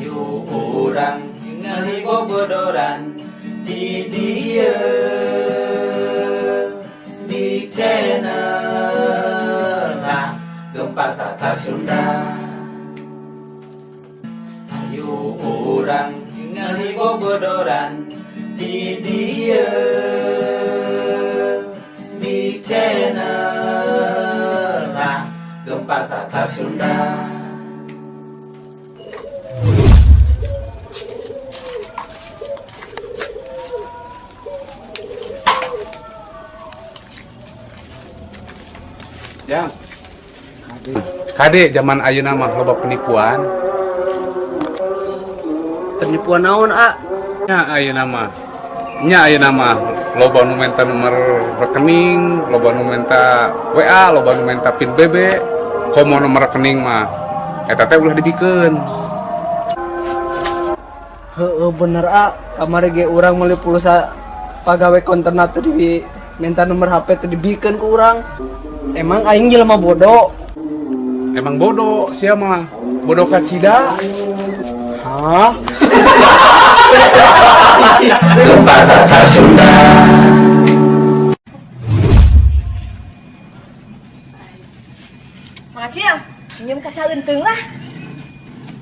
Hayu urang meuli bobodoran di dieu, di channel nah Gempar Tatar Sunda. Hayu urang meuli bobodoran di dieu, di channel nah Gempar Tatar Sunda. Jang. Kade, zaman ayeuna mah loba penipuan. Penipuan naon, ah? Nya ayeuna mah. Nya ayeuna mah loba nu menta nomor rekening, loba nu menta WA, loba nu menta PIN BB. Komo nomor rekening mah eta teh ulah dibikeun. Heeh, bener, ah. Kamari ge urang meuli pulsa pagawe konterna tuh di minta nomor HP tuh dibikeun ku urang. Emang aing jelema bodoh. Emang bodoh sia mah. Bodoh kacida. Hah? Gempar Tatar Sunda. Mang Acil, minjem kaca eunteung lah.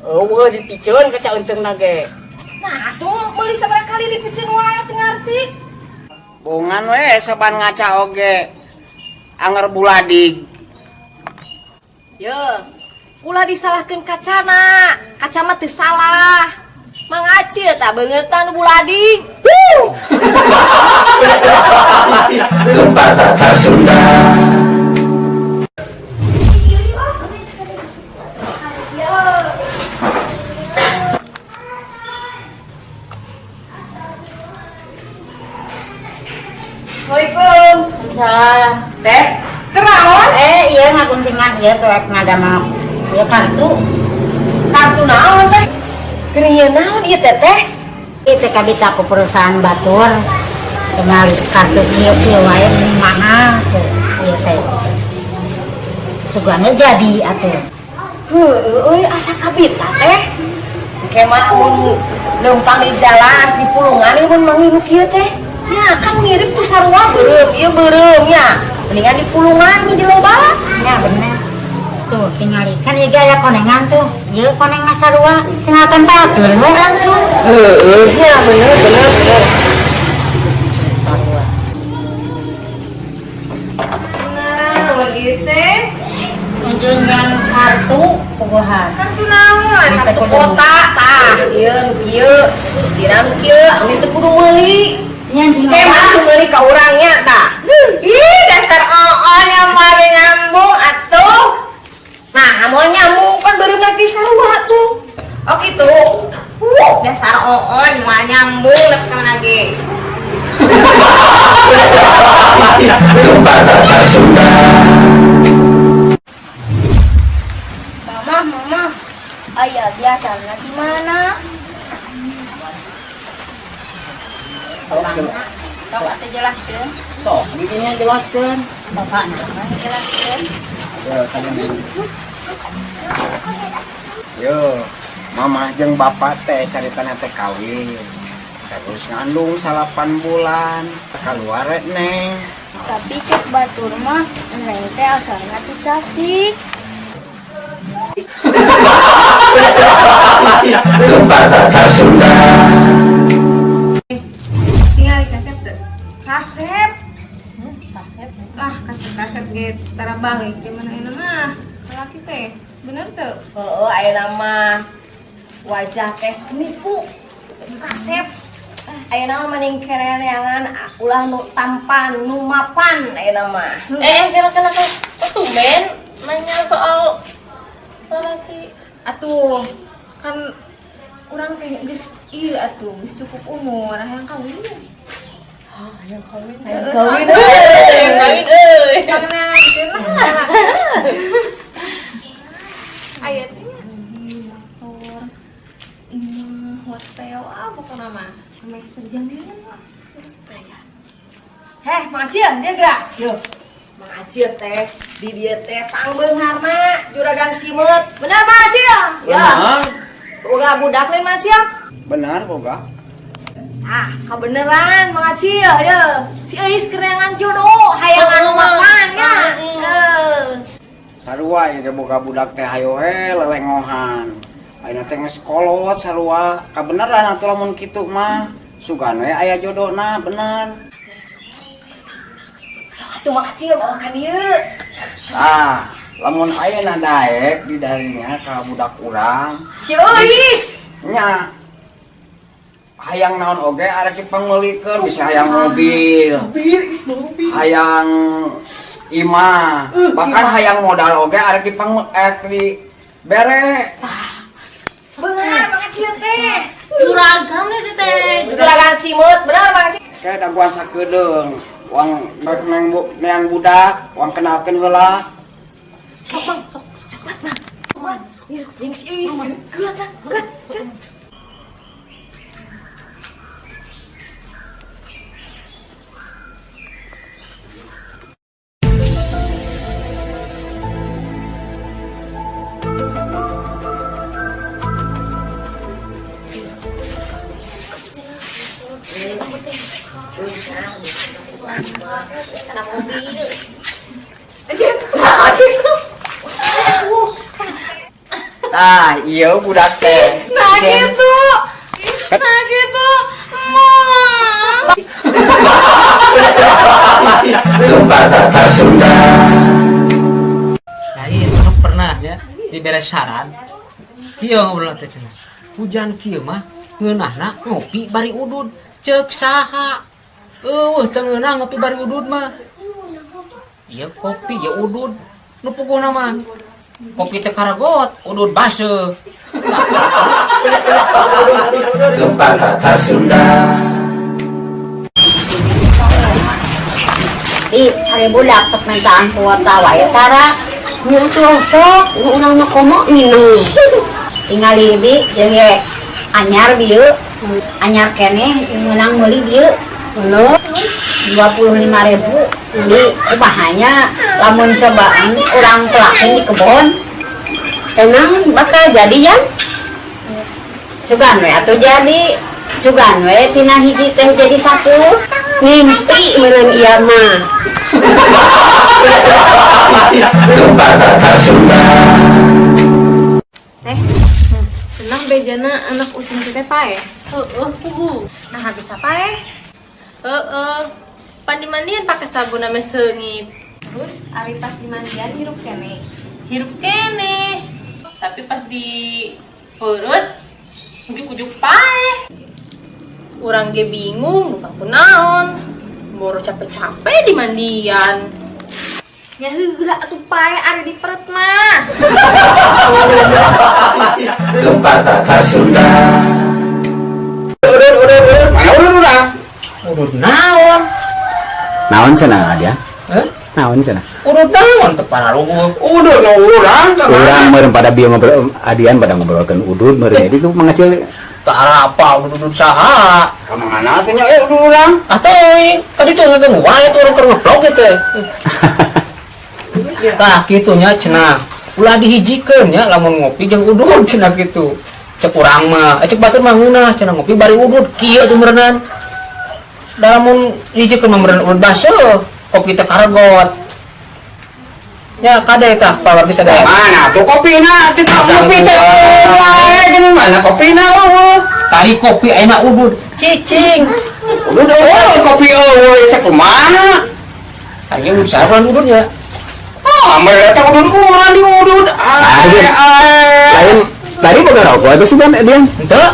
Eueuh, dipiceun kaca eunteung ge. Nah, tuh meuli sabaraha kali dipiceun wae teu ngarti. Bongan we saban ngaca oge. Anger buladig. Ye, ulah disalahkeun kacana. Kaca mah teu salah. Mang Acil tah beungeutna nu buladig. Gempar Tatar Sunda. Assalamualaikum. Salah. Teh, kerawan? Eh, iya, ngaguntingan iya tuh ek ngadamel ieu kartu. Kartu naon, teh? Keur naon ieu teh, teh? Ieu teh kabita ku perusahaan batur. Tinggal kartu kieu kieu wae meni mahal tuh ieu teh. Sugana jadi atuh. Heueuh euy, asa kabita teh. Engke mah mun leumpang di jalan di pulungan ieu mun manggih nu kieu teh. Ya kan mirip tuh, sarua beureum, ieu beureum nya. Mendingan di pulungan di loba. Ya bener. Tuh tinggal kan ieu ge aya konengan tuh. Ieu koneng mah sarua tinggal tempelkeun we langsung. Heueuh nya, bener bener bener. Sarua. Naon ieu teh? Kunjungan kartu puguhan. Kartu naon? Kartu kota tah, ieu nu kieu. Dina nu kieu, anu teu kudu meuli. Nyan sing Kayak mah meuli ka urang nya tah. Ih, dasar oon yang mari nyambung atuh. Nah, mau nyambung kan beureum lagi sarua tuh. Oh gitu. Dasar oon mau nyambung lep kemana lagi? Gempar Tatar Sunda. Mama, mama, ayah biasanya di mana? Sok atuh jelaskeun. Sok, bikinnya jelaskeun. Bapakna mah jelaskeun. Yo, tadi. Yo, mama jeung bapak teh caritana teh kawin. Terus ngandung 9 bulan, keluar neng. Tapi cek batur mah, neng teh asalnya di Tasik. Gempar Tatar Sunda. Tinggal kasep teu? Kasep. Kasep. Lah, kasep-kasep ge tara balik gimana ini mah. Laki teh. Bener teu? Heeh, ayeuna mah wajah teh sok nipu. Kasep. Ayeuna mah mending kereneangan ulah nu tampan, nu mapan ayeuna mah. Eh, kira kira kira. Oh, tumben nanya soal laki. Atuh kan urang teh geus ieu atuh, geus cukup umur hayang kawin. Hayang kawin. Heeh, Kawin soalnya- euy, hayang kawin euy. Karena gitu lah. Aya teh nya mobil, motor, imah, hotel, ah pokoknya mah sampai terjaminan lah. Heh, Mang Acil, dia gerak. Yo. Mang Acil teh di dieu teh pangbeungharna juragan simeut. Bener, Mang Acil? Ya. Boga Boga budak lain, Mang Acil? Benar boga. Ah, kabeneran Mang Acil, ya. Si Eis keur neangan jodoh, hayang anu mapan ya. Heuh. Sarua ieu ge boga budak teh hayo we lelengohan. Ayeuna teh geus kolot sarua. Kabeneran atuh lamun kitu mah. Sugan we aya jodona bener. Sok atuh Mang Acil bawa ka dieu. Ah, lamun ayeuna daek di darinya ka budak urang. Si Eis. Nya hayang naon oge arek dipangmeulikeun, bisa hayang mobil, hayang imah, bahkan hayang modal oge arek dipang di bere. Bener Mang Acil teh. Juragan teh teh. Juragan simut, bener Mang Acil. Kayak daguan sakedeung uang rek neang bu, neang budak uang kenalkeun heula. Sok Bang, sok sok sok. Bang. Jeung si Eis. Kuat, kuat. Tah, iya budak teh. Nah gitu. Nah gitu. Mah. Gempa Tatar Sunda. Nah, iya itu pernah ya dibere saran. Kieu ngobrol teh cenah. Hujan kieu mah ngeunahna ngopi bari udud. Ceuk saha? Eueuh teu ngeunah ngopi bari udud mah. Ieu kopi ya udud. Nu puguhna mah kopi teh karagot, udud baseuh. Gempa Tatar Sunda. Di hari budak sok mintaan kuota wae tara. Nya atuh sok, nu urang mah komo minum. Tingali bi jeung ye anyar bieu. Anyar keneh meunang meuli bieu. Halo. 25.000 di kumahanya lamun cobaan urang pelakin di kebon. Emang bakal jadi ya? Sugan we atuh jadi. Sugan we tina hiji teh jadi satu. Mimpi meureun ieu mah. Gempa Tatar Sunda. Teh, senang bejana anak ucing teh paeh. Heeh, pugu. Nah, bisa paeh. Heeh. Pan dimandian pakai sabun ame seungit. Terus ari pas dimandian hirup keneh. Hirup keneh. Tapi pas di perut ujuk-ujuk paeh. Urang ge bingung, lupa kunaon. Boro capek-capek dimandian. Nya heula atuh paeh ari di perut mah. Gempa Tatar Sunda. Udud, udud, udud. Mana udud urang? Udud naon? Naon cenah dia? Heh? Naon cenah? Udud naon teu pararuguh. Udud nu urang ka mana? Urang meureun pada bieu ngobrol adian pada ngobrolkeun udud meureun jadi tuh mangacil. Tara apa udud saha? Ka mana teh nya udud urang? Ah teuing, tadi tuh ngegeng wae tuh urang keur ngeblog ge teh. Tah kitu nya cenah. Ulah dihijikeun nya lamun ngopi jeung udud cenah kitu. Cek urang mah, cek batur mah ngeunah cenah ngopi bari udud kieu tuh meureunnan. Da lamun dihijikeun mah meureun udud baseuh, kopi teh karegot. Ya kade tah pawargi sadaya. Mana tuh kopina? Teu ngopi teh wae geuning mana kopina eueuh. Tadi kopi ayeuna udud, cicing. Udud eueuh, kopi eueuh teh kumaha? Tadi udud saha ududnya? Ah, mereka teh udud urang di udud. Ae ae. Lain tadi boga rokok atau sih kan Dian? Henteu.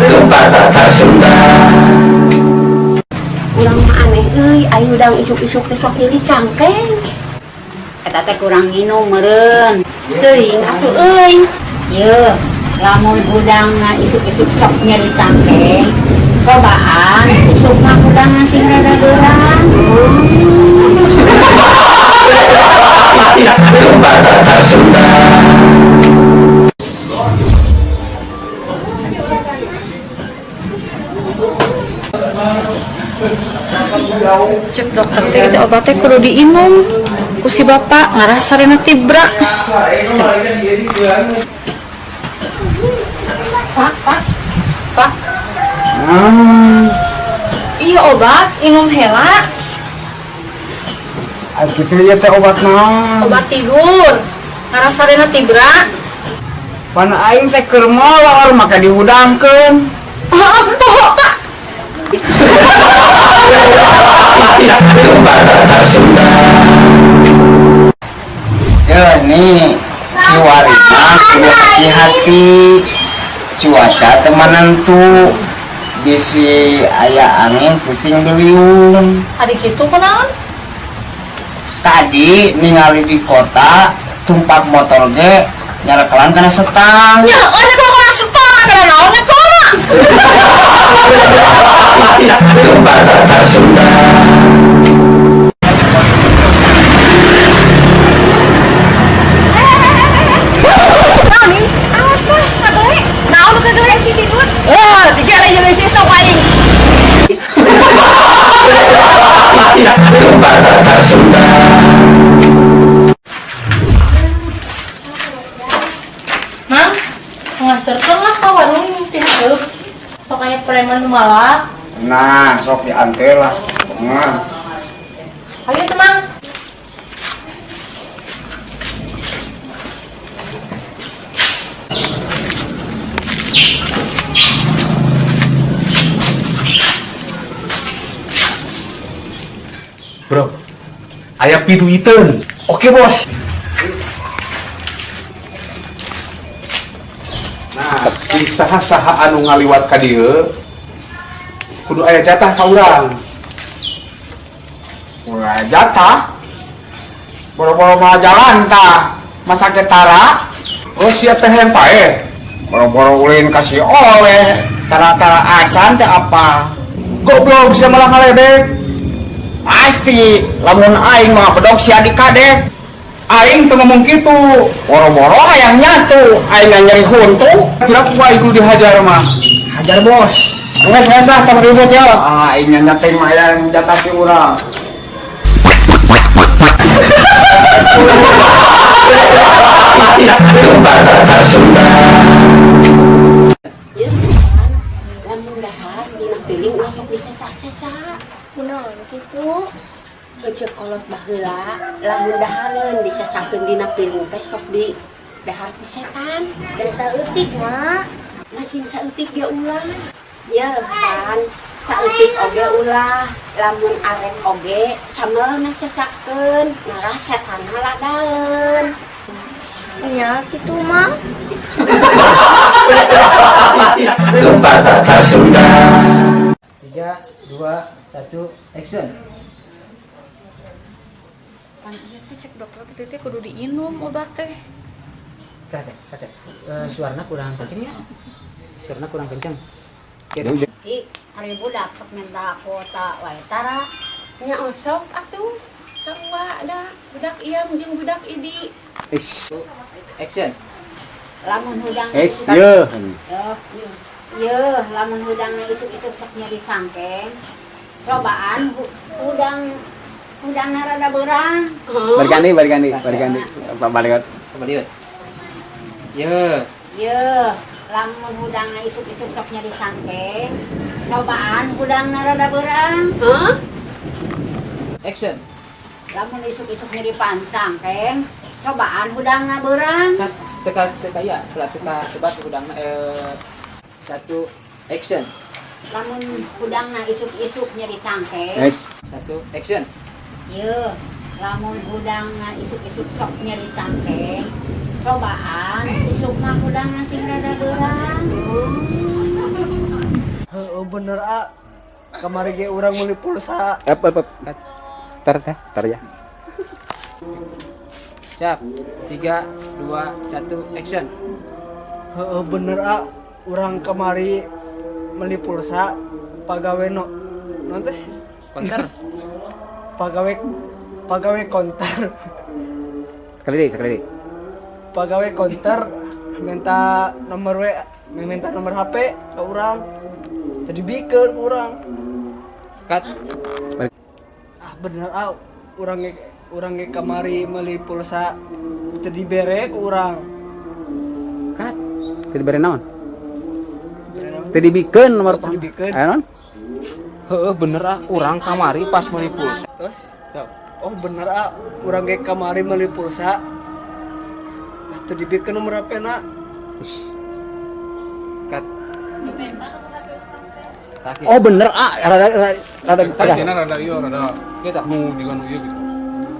Gempa Tatar Sunda. Urang mah aneh euy, ayo udang isuk-isuk teh sok nyeri cangkeng. Eta teh kurang nginum meureun. Teuing atuh euy. Yeuh, lamun hudang isuk-isuk sok nyeri cangkeng, cobaan isuk mah hudang sing rada beurang. Gempa Tatar Sunda. Cek dokter teh itu obatnya kudu diinum. Ku si bapak ngarah sarena tibrak. Pak, pak, pak. Iya obat, inum hela. Ah, kitu ieu teh obat naon? Obat tidur. Ngarah sarena tibrak. Pan aing teh keur molor maka dihudangkeun. Oh, poho, Pak. Ya nih kiwari mah kudu hati-hati, cuaca teu menentu, bisi aya angin puting beliung. Hari kitu kunaon? Tadi ningali di kota tumpak motor ge nyarekelan kana setang. Ya, oh nya kalau kena setang, kena naon nya pola. Naon nih? Awas lah, kagele. Naon nu kagele si tidur? Wah, digele jeung si sok aing. Mang, nganterkeun lah ka warung ti hareup. Sok aya preman nu malak. Nah, sok diantar lah. Nah. Ayo tuh, Mang. Bro, aya piduiteun. Oke, Bos. Nah, si saha-saha anu ngaliwat ka dieu kudu aya jatah ka urang. Ulah jatah. Boro-boro mah jalan tah. Masa ketara? Oh, sia teh yang paeh. Boro-boro ulin kasih oleh. Tara-tara acan teh apa? Goblok, sia malah ngaledek. Pasti lamun aing mah bedog sia dikadek. Aing teu ngomong kitu. Boro-boro hayang nyatu, aing nyeri huntu. Kira ku aing kudu dihajar mah. Hajar, Bos. Geus geus lah, tong ribut ya. Ah, aing nyating mah yang jatah si urang. Lamun dahar dina piring ulah sok disesa-sesa. Kunaon kitu? Ceuk kolot baheula, lamun dahareun disesakeun dina piring teh sok di dahar ku setan. Da saeutik, Mak. Masih saeutik ge ulah. Ye, San, saeutik oge ulah. Lamun arek oge samelna sesakeun, ngarah setanna ladaeun. Nya kitu, Mak. 3, 2, 1, action. Pan ieu teh cek dokter teh teh kudu diinum obat teh. Kate, kate. Suaranya kurang kenceng ya? Suaranya kurang kenceng. Ih, ari budak sok minta kuota wae tara. Nya osok atuh. Sarua da budak ieu jeung budak idi. Action. Lamun hudang Es, ye. Ye, lamun hudang isuk-isuk sok nyeri cangkeng. Cobaan hudang hudangna rada beurang. Balikan deui, balikan deui, balikan deui. Pak balik. Kembali. Ye. Ye, lamun hudangna isuk-isuk sok nyeri cangkeng. Cobaan hudangna rada beurang. Hah? Action. Lamun isuk-isuk nyeri pancangkeng, cobaan hudangna beurang. Kan teka teka ya, telah teka sebat hudangna 1, action. Lamun hudangna isuk-isuk nyeri cangkeng. Es. 1, action. Ye, lamun hudangna isuk-isuk sok nyeri cangkeng. Cobaan isuk mah hudangna sing rada beurang. Heeh bener a. Kamari ge urang meuli pulsa. Ep, ep, ep. Tar teh, tar ya. Siap. 3, 2, 1, action. Heeh bener a. Urang kamari meuli pulsa pagawe no. Non teh? Konter. Pagawe pagawe konter. Sekali deui, sekali deui. Pagawe konter minta nomor WA, minta nomor HP ke urang. Tadi biker ku urang. Cut. Ah bener ah, urang ge Urang ge kamari meuli pulsa teu dibere ku urang. Kat, teu dibere naon? Teu dibikeun nomor. Teu dibikeun. Aya naon? Heeh, bener ah, urang kamari pas meuli pulsa. Terus? Oh bener ah, urang ge kamari meuli pulsa. Teu dibikeun nomor HP na. Kat. Tah. Oh bener ah, rada rada rada tegas. Tadina rada ieu, rada Gitu. Nu juga nu ieu gitu.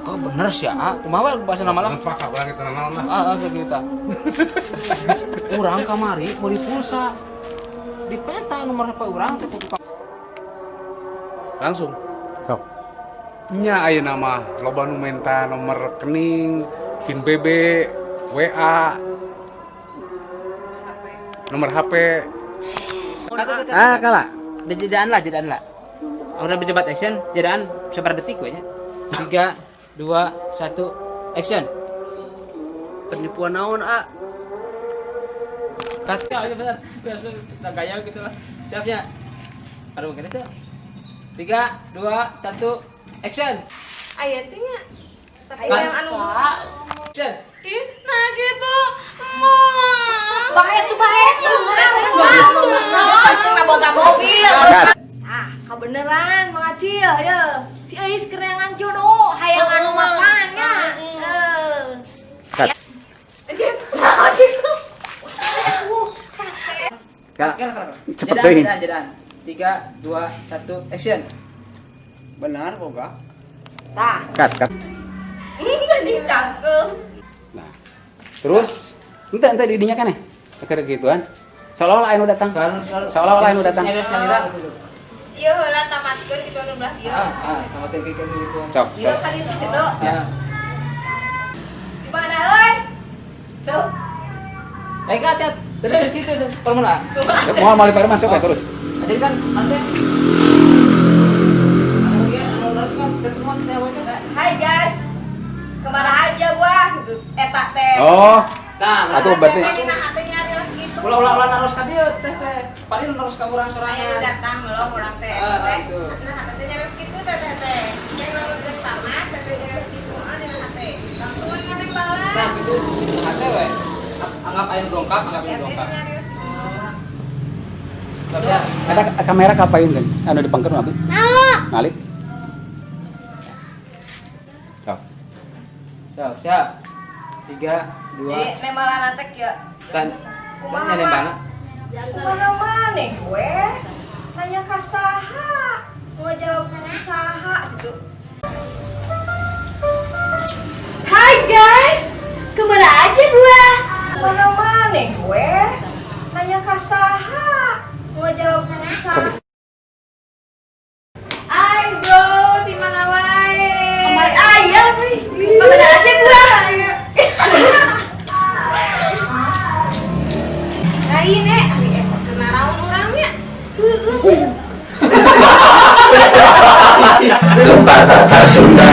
Oh bener sih ah, kumaha we bahasa nama lah. Pak, urang kita naon lah. Ah, ah gitu tah. Urang kamari meuli pulsa. Dipenta nomor HP urang teh ku tukang. Langsung. Sok. Nya ayeuna mah loba nu menta nomor rekening, PIN BB, WA, nomor HP. Ah, kalah. Jedaan lah, jedaan lah. Udah bercepat action, jedaan seberapa detik we nya. 3, 2, 1, action. Penipuan naon ah? Cut. Ya, iya benar. Benar, gaya gitu lah. Siap ya. Aduh, mungkin itu. 3, 2, 1, action. Aya teh nya. Aya yang anu tuh. Action. Ih, nah gitu. Moal. Bae tuh bae penting mah boga mobil. Cut. Ah, kabeneran Mang Acil ya. Si Euis kerengan jodoh, hayang anu mapan nya. Heuh. Cut. Nah gitu. Kalah. Cepet Jedaan, deui. jedaan, jedaan. 3, 2, 1, action. Benar boga. Tah, Cut, cut. Anjing cangkeul. Nah. Terus ente ente di dinya kan ya? Keur gituan. Seolah-olah anu datang. Seolah-olah anu datang. Ieu heula tamatkeun kitu anu belah dieu. Ah, ah, tamatin kayak gitu. Sok, ieu sok. kan itu gitu. Ya. Di mana euy? Cuk. Eh, cut, cut. Terus di situ, formula. Mau mau dipare masuk ya terus. Nah, jadi kan nanti anu ieu, anu terus kan terus semua kita we teh. Hai guys. Kemana aja gua? Eta teh. Oh, Nah, atuh berarti Dina hate nyarios gitu. Ulah ulah ulah naros ka dieu teh teh. Paling naros ka urang Aya nu sorangan. datang melong urang teh. Ah, Teh. gitu. Nah, hate teh nyarios kitu teh teh teh. Teh lamun geus tamat teh teh nyarios kitu ah dina hate. Langsung we nganembalan. Nah, gitu gitu hate we. Anggap aya nu dongkap, anggap aya nu Teh dongkap. nyarios kitu. Siap ya. Ada kamera kapain kan? Anu dipangkeun abi? Ngalit. Sok. Siap, siap. 3, 2, Jadi nembalan teh kieu. dan Kumaha, nembana. Kumaha maneh we? Nanya ka saha? Mau jawab ku saha gitu. Hai guys, kemana aja gua? Kumaha maneh we? Nanya ka saha? Mau jawab ku saha? Hai bro, di mana wae? Kemarin ayah nih. Kemana aja gua? Lain eh, ari eta keur naraon urangnya? Lompat Sunda.